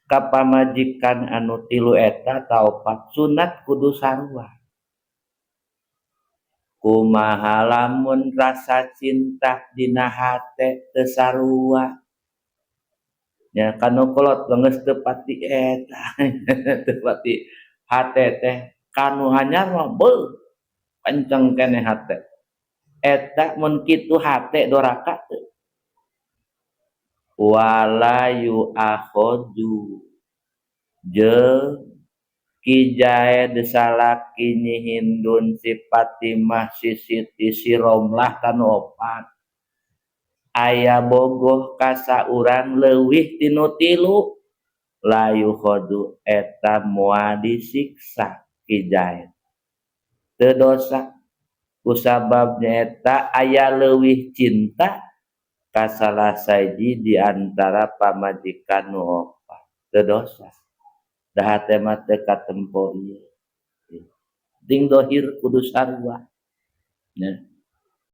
Ka pamajikan anu tilu eta ataopat sunat kudu sarua. Kumaha lamun rasa cinta dina hate teu sarua? Nya kanu kolot geus teu pati eta, teu pati hate teh, kanu hanyar mah beuh kenceng keneh hate. Eta mun kitu hate doraka teu? Wala yu'akhadzu, jeung Ki Zaid salaki Nyi Hindun, si Fatimah, si Siti, si Romlah kanu opat, aya bogoh ka saurang leuwih tinu tilu, la yu'akhadzu, eta moal disiksa Ki Zaid, teu dosa, kusabab nyaeta aya leuwih cinta ka salah sahiji di antara pamajikan nu opat, teu dosa. Da hate mah teu katempo ieu. Ding dohir kudu sarua. Nya.